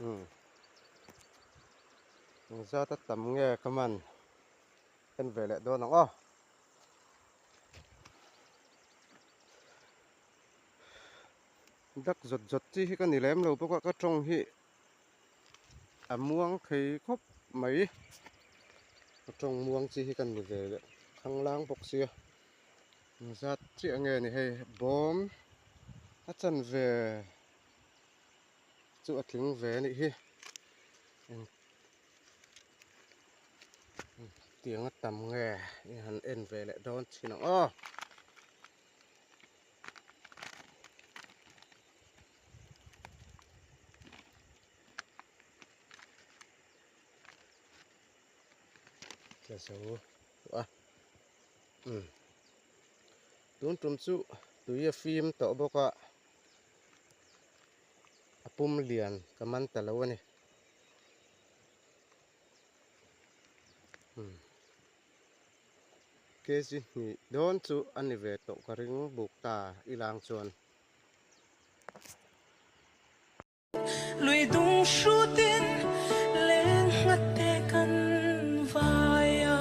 Umm engzat a tam nge ka man en ve leh dawn ang aw. Dak zawt zawt chi hi ka ni lem lo bawk a ka tawng hi a muang thei khawp mai ka tawng muang chi hi ka ni ve leh khanglang bawk sia engzat chiah nge ni hei bawm a chanve chu a tling ve a nih hi tiang a tam nge i han en ve leh dawn chin ang aw. Tla zo a umm tun tum chu tui a fim tawh bawk a a pum lian ka man ta lo a ni umm. Kg hnih dawn chu a ni ve tawh ka ring buk ta i lang chuan. Lui dung hrutin leng nghat te kan vai a.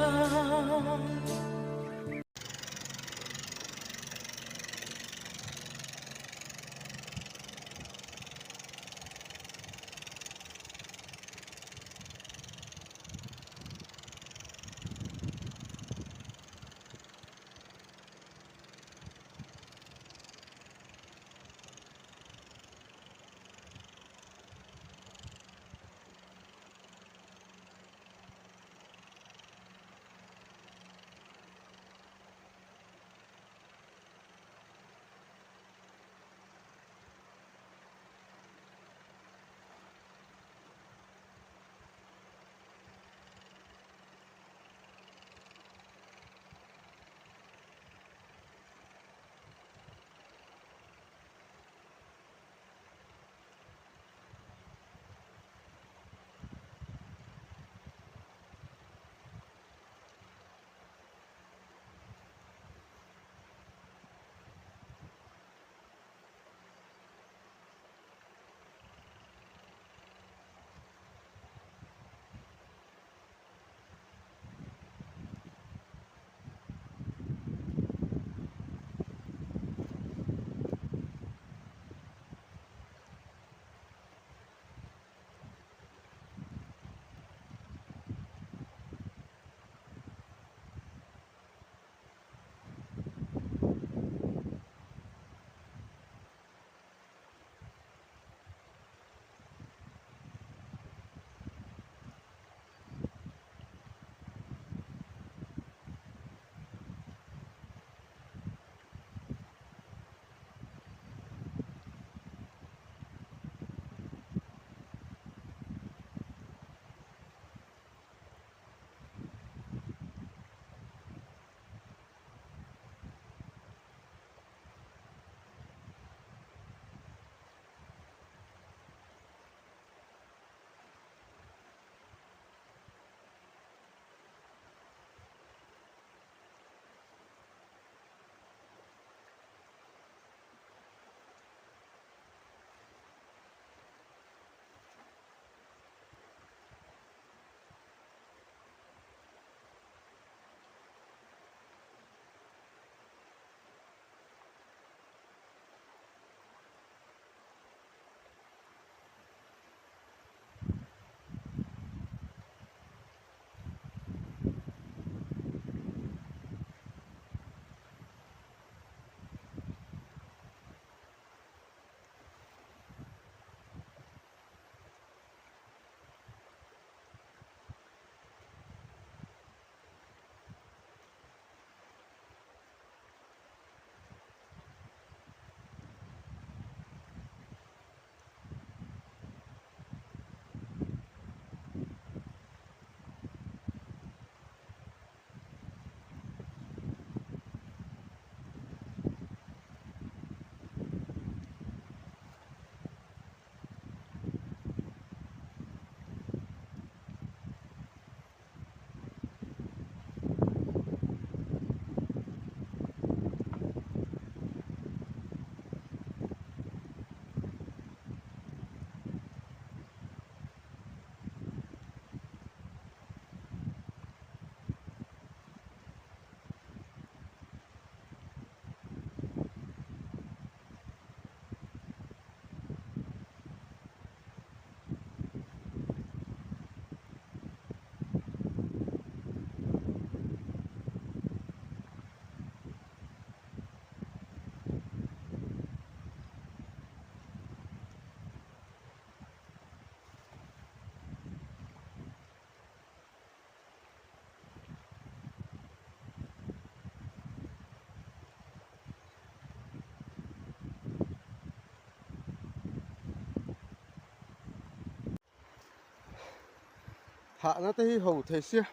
Hahna te hi ho thei sia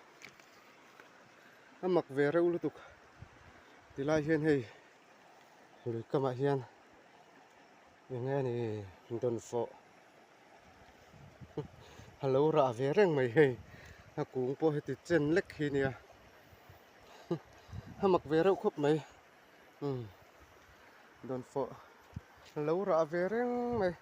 a mak ve reuh lutuk tilai hian hei lui kamah hian eng nge ni dawnfawh a lo rah ve reng mai hei a kung pawh heti chen lek hi nia a mak ve reuh khawp mai umm dawnfawh a lo rah ve reng mai.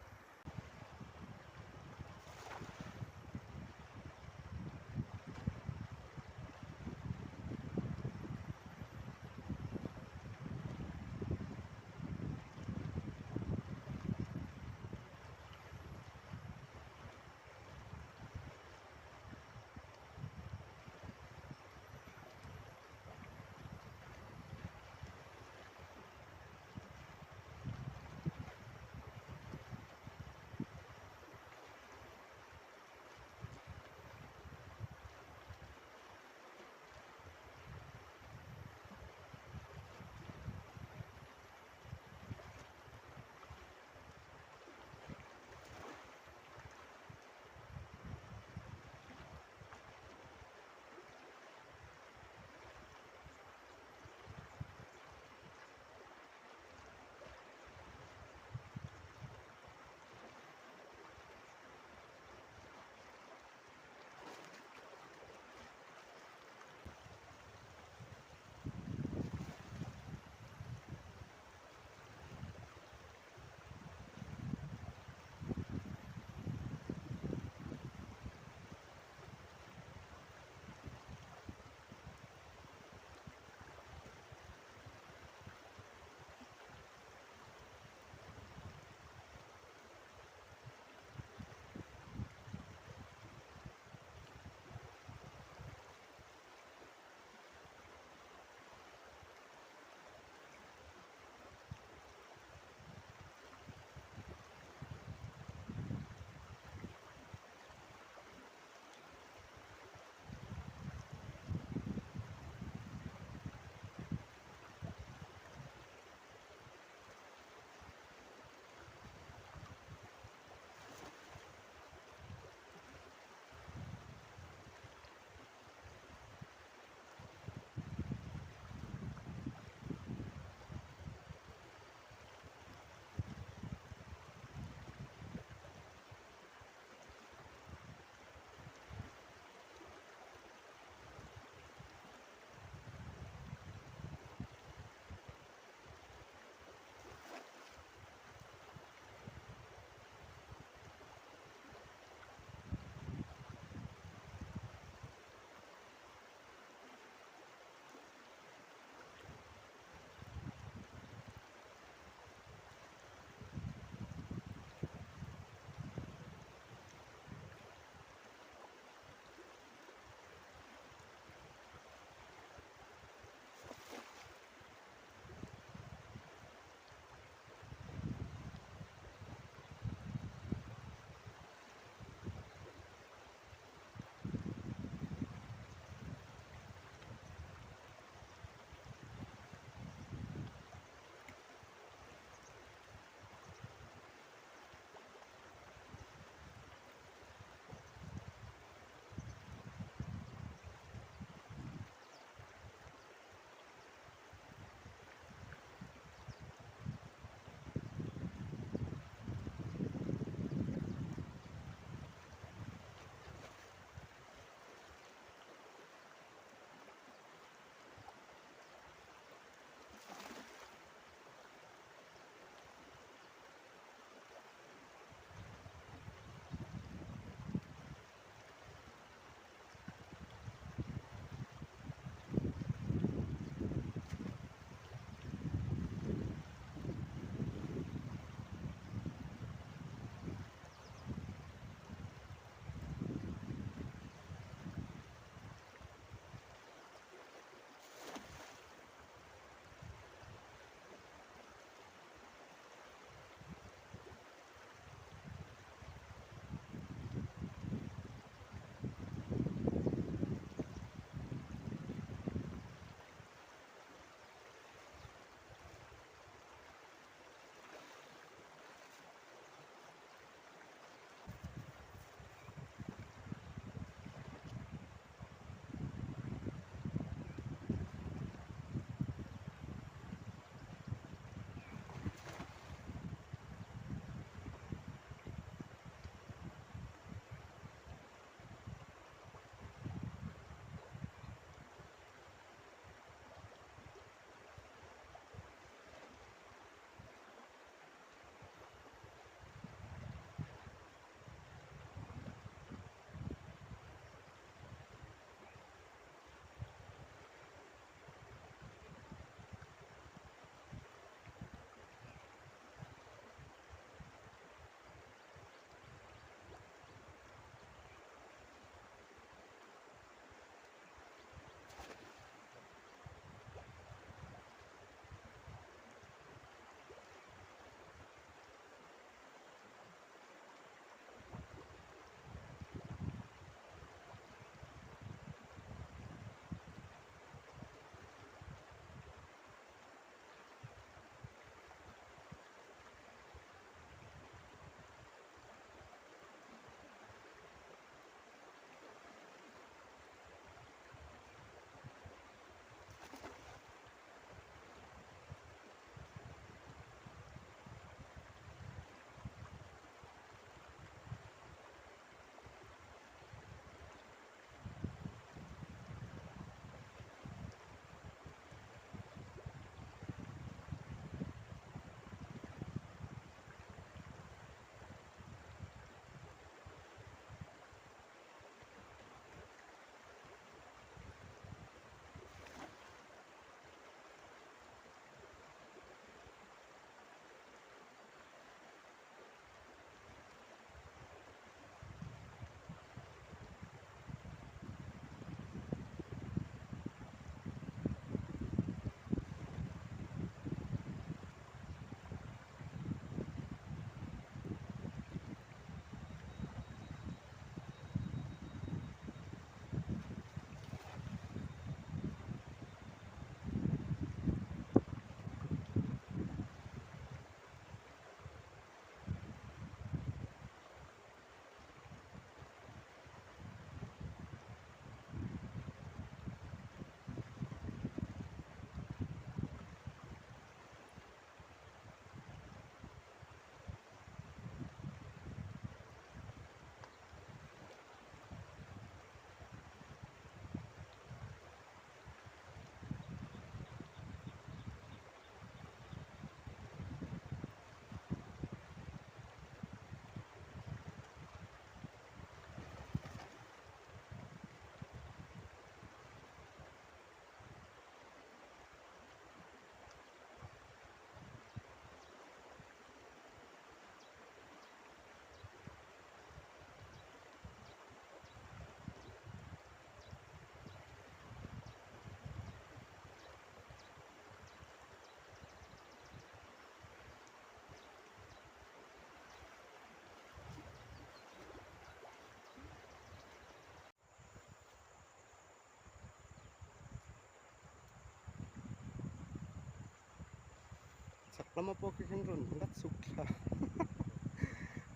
lama pawh khi khin rawn la chhuk thla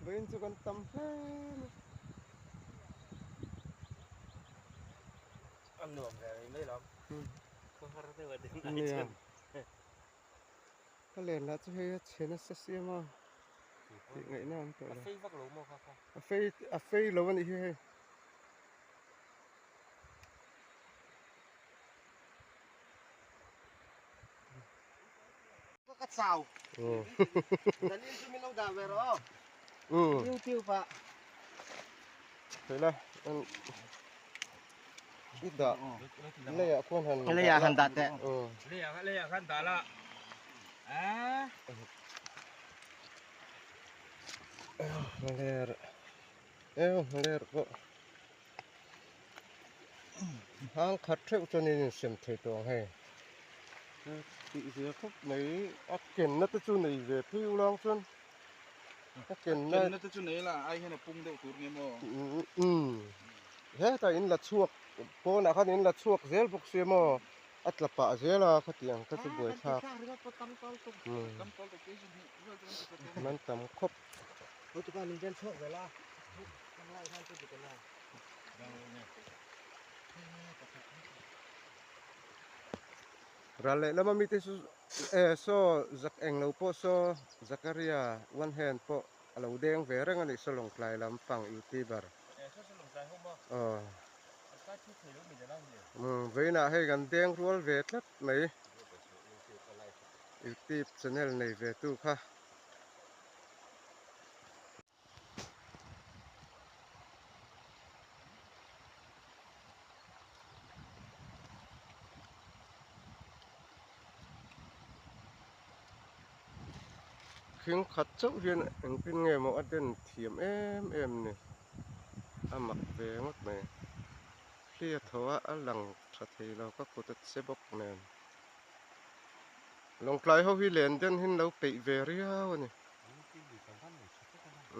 vawiin chu kan tam hle mai. A nuam ve rei mai lo. Khaw har deuh a ding ai chuan. Ka len lah chu hei a chhe nasa siam a tih ngaihna an tawh lo. A fei vak lo maw kha kha? A fei a fei lo a nih hi hei. Ka chau. Danin chu min lo dah ve rawh aw. YouTube ah. Theila i dah leiah khuan han leiah han dah teh. Leiah leiah khan dah la. Ah. Ler. Eo ler pawh. Hang khat theuh chuan in insem thei tawh ang hei. Tih ve khawp mai a kenna te chu nei ve phei ulang chuan a kenna kenna te chu nei la ai hian a pung deuh tur nge maw umm hetah in la chhuak pawnah khan in la chhuak zel bawk sia maw a tla pah zel a khatiang kha chu buaithlak man tam khawp. Ral leh lama mite chu eh saw zak eng lo pawh saw Zakaria one hand pawh a lo deng ve reng a nih saw Lawngtlai lampang youtuber aw umm vawiinah hei kan deng rual ve tlat mai youtube channel nei ve tu kha. Thing khat chauh hian engtin nge maw a den thiam em em ni a mak ve ngawt mai thli a tho a a lang tha thei lo ka kut a che bawk nen Lawngtlai ho hi len den hi an lo peih ve riau a ni.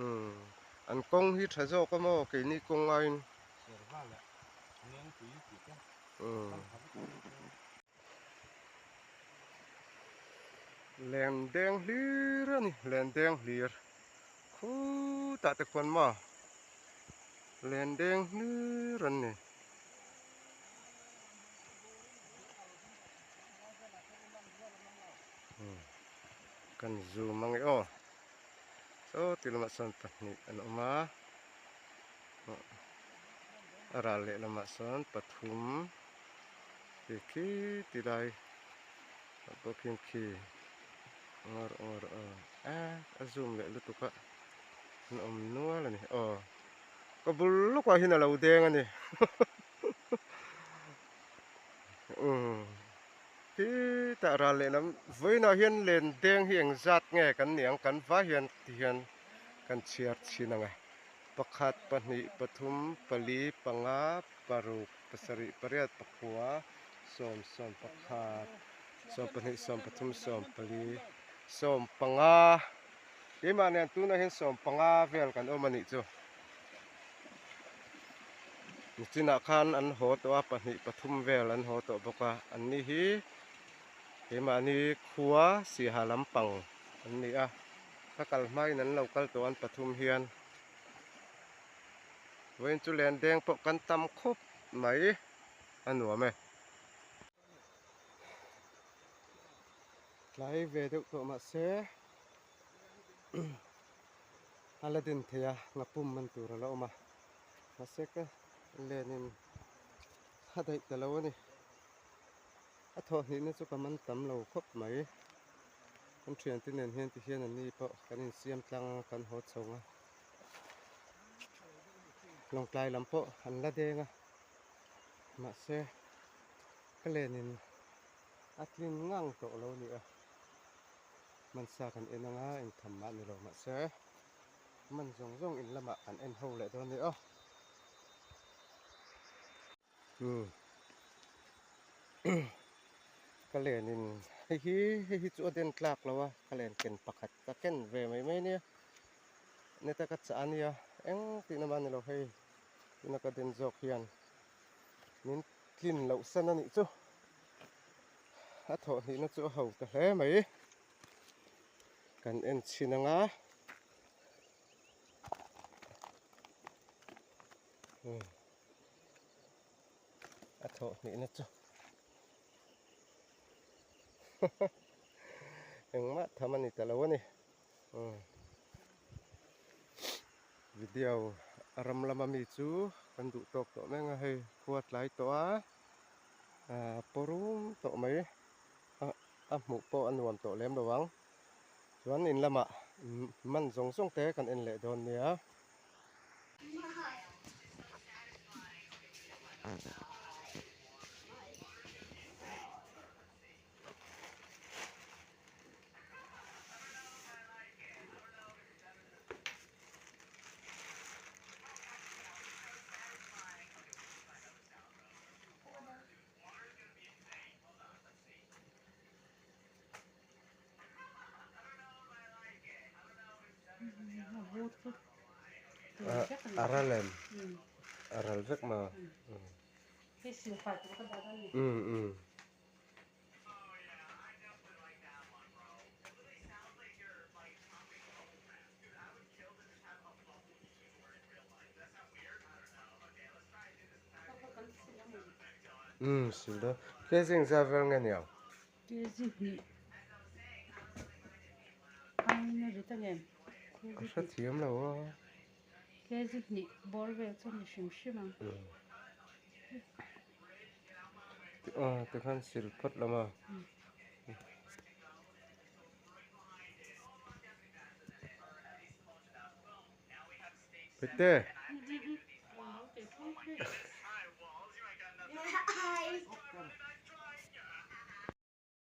Umm an kawng hi tha zawk a maw keini kawng aiin. Umm len deng hlir a ni len deng hlir khutah te khuan maw len deng hlir an ni. Kan zoom ang e aw saw ti lamah sawn pahnih an awm a a ral leh lamah sawn pathum ti khi ti lai ah pawh khian khi ngawr ngawr aw a zoom leh lutuk a an awm nual a ni aw. Ka bul lawkah hian a lo deng a ni umm khitah ral lehlam vawiinah hian len deng hi eng zat nge kan nih ang kan vai hian ti hian kan chhiar chhin ang e pakhat pahnih pathum pali panga paruk pasarih pariat pakhua sawm sawm pakhat sawm pahnih sawm pathum sawm pali sawm panga. Keimah nen tunah hian 15 vel kan awm a nih chu. Nichinah khan an haw tawh a, pahnih pathum vel an haw tawh bawk a. An ni hi keimahni khua Siaha lampang an ni a. Ka kal hmain an lo kal tawh an pathum hian. Vawiin chu len deng pawh kan tam khawp mai a nuam e. Tlai ve deuh tawh mahse a la din thei a ngapum man tur a la awm a mahse ka lenin a daih ta lo a ni a thawh hnihna chu ka man tam lo khawp mai kan thiante nen hian ti hian an ni pawh kan insiam tlang a kan haw chho a lawngtlai lam pawh an la deng a mahse ka lenin a tlin ngang tawh lo a ni a hmansa kan en anga engtham mah ni lo mahse man zawng zawng in lamah kan en ho leh dawn a ni aw umm ka lenin hei hi hei hi chu a den tlak lo a ka len ken pakhat ka ken ve mai mai nia neta ka chah a nia eng tihna mah a ni lo hei tuna ka den zawk hian min tlin loh san a nih chu a thawh hnihna chu a ho ta hle mai. Kan en chhin anga. A thawh hnihna chu engmah tham a ni ta lo a ni. Video a ram lama mi chu kan duh tawk tawh mek a hei khua tlai tawh a pawrum tawh mai a hmuh pawh a nuam tawh lem lo ang chuan in lamah man zawng zawng te kan en leh dawn nia. A ral em? A ral vek ma. Umm sil dawn. Kg engzat vel nge niang? Kg hnih aiin a rit angem? Ka hrethiam lo a. Kg hnih bawr vel chu ni hrim hrim ang. Aw tikhan sil phawt lam a. Pete.